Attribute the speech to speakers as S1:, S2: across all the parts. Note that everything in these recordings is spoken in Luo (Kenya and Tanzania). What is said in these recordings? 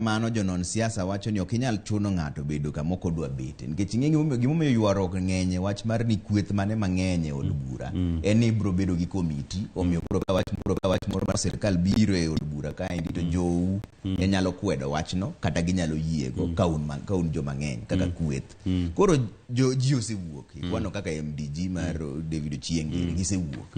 S1: Kamano jonon siasa wacho ni ok inyal chuno ng'ato bedo kama ok odwa bete nikech ing'e gimomiyo ywaruok ng'eny e wach mar ni kweth mane mang'eny e od bura en ni ibiro bedo gi komiti omiyo koro ka wach moro ka wach moro mar sirkal biro e od bura kaendi to jou e nyalo kwedo wachno kata ginyalo yiego ka un ka un joma ng'eny kaka kweth koro jo, ji osewuok ikwano kaka MDG mar David Ochieng gini gisewuok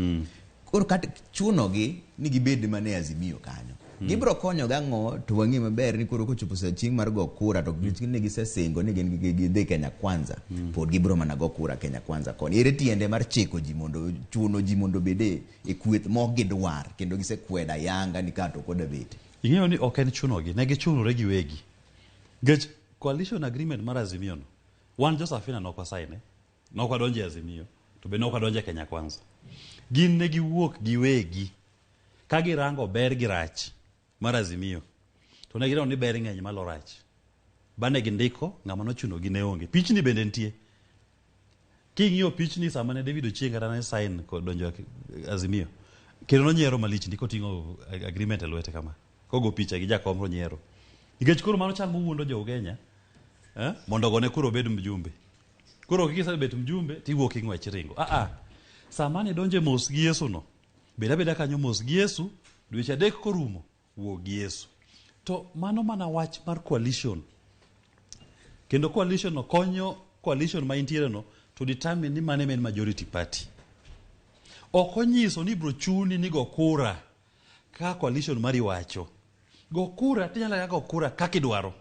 S1: Koro kata chunogi ni gibed mana e Azimio kanyo. Gibiro konyo gang'o to wang'e maber ni koro kochopo sa chieng' mar go kura to ne gisesingo ni gin gidhi Kenya Kwanza. Pod gibiro mana go kura Kenya Kwanza koni. Ere tiende mar chiko ji mondo chuno ji mondo obed e e kweth mok gidwar kendo gisekwedo ayanga ni ka to ok odwa bete.
S2: Ing'eyo ni ok en chunogi, ne gichunore giwegi. Nikech coalition agreement mar Azimio no, wan jo Safina ne ok wasaine. Ne ok wadonjo e Azimio, to be ne ok wadonjo e Kenya Kwanza. Gin ne giwuok giwegi ka girango ber gi rach mar Azimio, to ne gineno ni ber ng'eny malo rach. Ba ne gindiko ng'ama nochunogi ne onge. Pichni bende nitie. King'iyo pichni sama ne David Ochieng kata ne sign kod donjo Azimio, kendo nonyiero malich ndi koting'o agreement e lwete kama. Kogo picha gi jakom tonyiero. Nikech koro mano chal mowuondo jo Ugenya eh, mondo ogone koro obed mjumbe. Koro kisebet mjumbe tiwuok ing'wech iringo. Ah ah. Sama ne donje mos gi Yesu no, bed abeda kanyo mos gi Yesu, dweche adek korumo, wuog gi Yesu. To mano mana wach mar coalition. Kendo coalition no konyo coalition ma intiere no to determine ni mane ma en majority party. Ok onyiso ni ibro chuni ni go kura kaka coalition mari wacho. Go kura tinyalo go kura kaka idwaro.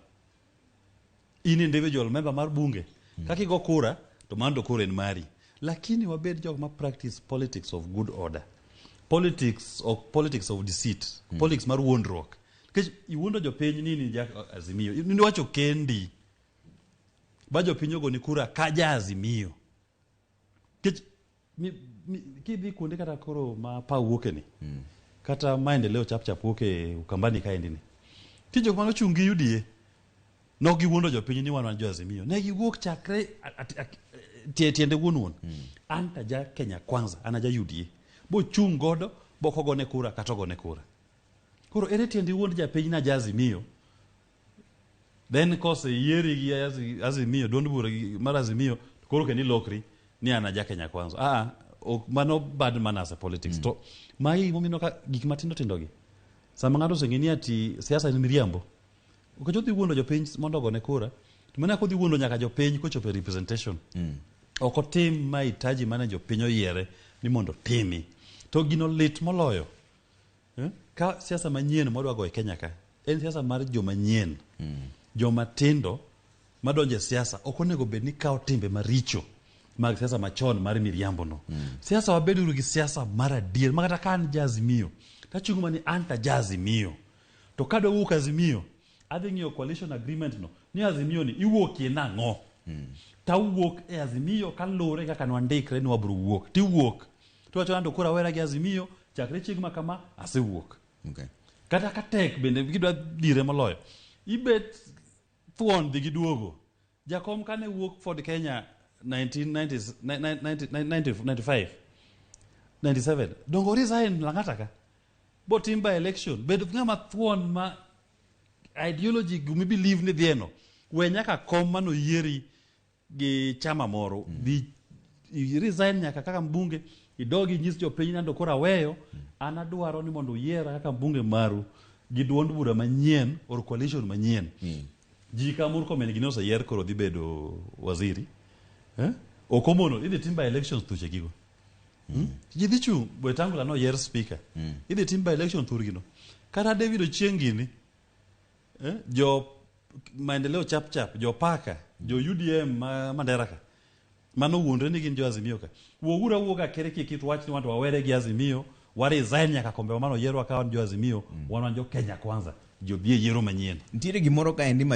S2: In individual member mar bunge kaka igo kura to mano to koro en mari. Lakini wabed jok ma practice politics of good order. Politics of, politics of deceit. Politics mar wuondruok. Nikech iwuondo jopiny ni in ja Azimio. Niwacho kendi. Ba jopiny ogoni kura ka ja Azimio. Nikech kidhi kuonde kata koro ma paw wuoke ni kata maendeleo chap chap wuoke Ukambani kaendi ni nitie jok mane ochung' gi UDA nok giwuondo jopiny ni wan wan jo Azimio ne giwuok chakre tiende wuon wuon an to aja Kenya Kwanza an aja UDA bochung' godo bok ogone kura kata ogone kura koro ere tiende iwuond japiny ni aja Azimio Then koseyieri gi Azimio, duond bura mar Azimio, to koro kendo ilokri ni an aja Kenya Kwanza. Ah, ah, ok mano bad manners e politics. To magi gimomiyo ka gik matindo tindo gi. Sama ng'ato oseng'e ni ati siasa en miriambo, ok odhi wuondo jopiny mondo ogone kura, to mana kodhi wuondo nyaka jopiny kochopo e representation. Ok otim mahitaji mane jopiny oyiere ni mondo otimi. To gino lit moloyo Eh? Ka siasa manyien mwadwa go e Kenya ka en siasa mar joma nyien. Joma tindo madonjo e siasa ok onego bed ni kawo timbe maricho mag siasa machon mar miriambo no. Siasa wabeduru gi siasa mar adier ma kata ka an ja Azimio tachung' mana ni an to aja Azimio. To kadwa wuok Azimio adhi ng'iyo coalition agreement no ni Azimio ni iwuokie nang'o? Tawuok e Azimio kaluwore kaka nwandikre ni wabro wuok. Tiwuok. Tiwacho ni to koro awera gi Azimio chakre chieng' ma kama asewuok.
S1: Okay.
S2: Kata ka tek bende gidwa dhire moloyo. Ibet thuon dhi gi duogo. Jakom kane wuok Ford Kenya 1990, 95 97 dongo resign Lang'ata ka botim by election bed ng'ama thuon ma ideology gumi believe ni dhieno we nyaka kom manoyieri gi chama moro dhi i resign nyaka kaka mbunge idog inyis jopiny nando koro aweyo an adwaro ni mondo uyiera kaka mbunge maru gi duond bura manyien or coalition manyien ji ka Murkomen gini oseyier koro dhi bedo waziri eh? ok omono idhi tim by elections thuche gigo mm. ji dhi chung' Wetangula noyier speaker idhi tim by election thurgino kata David Ochieng gini eh? jo maendeleo chap chap jo paka jo UDM ma Mandera ka mano wuondre ni gin jo Azimio ka wuoguru awuoga kere kik it wach ni wan to wawere gi Azimio wa resign nyaka kombe wa mano yierwa ka wan jo Azimio wan wan jo Kenya Kwanza ji odhi e yiero manyien
S1: Nitiere gimoro kaendi ma